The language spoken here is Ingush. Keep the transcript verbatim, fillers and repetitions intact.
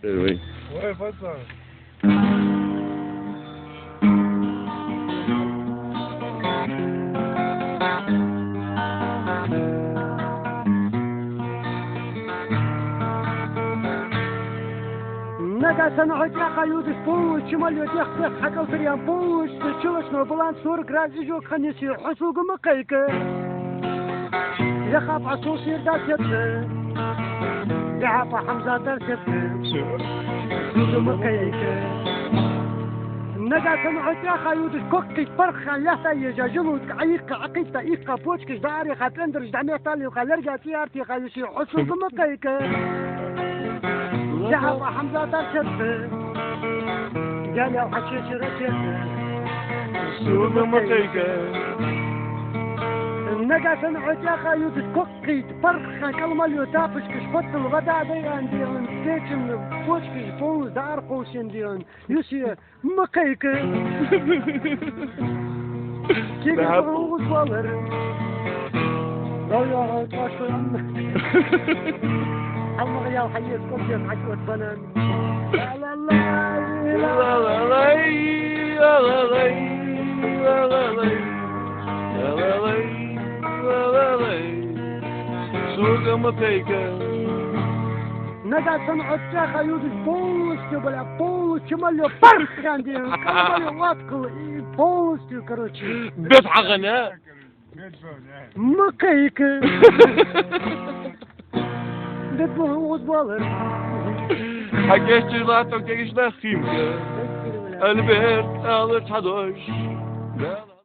Первый. Ой, пацан. Нагахь санна хьо тӀехьа юдаш полностью ма ле, тӀех-тӀех хьакӀалтар ян полностью чулашно балан сорок раз ижок ханниси хьо сога ма кхайка. Яхапа Сусир дар сетта. Яхапа Хьамзат дар сетта. Сога ма кхайка. Нагахь санна хьо тӀехьа юдаш коккхийта парххан лаьтта ежа, желудка Ӏайиккха, Ӏакхийтта, иккха, почкаш дӀаарийха, пендараш дӀаметталийха, лерга цӀи артийха юси хьо сога ма кхайка. Яхапа Хьамзат дар сетта. Гаьна хьачешира сетта. Сога ма кхайка. Нагахь санна хьо тӀехьа юдаш коккхийта парххан кӀал ма ле, тапочкаш хоттал вада дай ан дегӀан, кечам почкаш полностью дӀаарховсен дегӀан. Юси ма кхайка. Кигар бахьа бахугӀус валар. Дав яхьа тӀашван. Хьалмагъа ял хьаес кӀобден хьакӀот банан. Ла-ла-лай, ла-ла-лай, ла-ла-лай, ла-ла-лай, ла-ла-лай, ла-ла-лай. Сога ма кхайка. Нагахь санна хьо тӀехьа юдаш полностью, бля, полностью ма ле, парххан дегӀан, кӀал ма ле, ваткал, и полностью, короче. Бет хьагӀана. Ма кхайка. Бет бахугӀус валар. Хьакечча латто кегийча нах химка. Альберт ала цхьадош.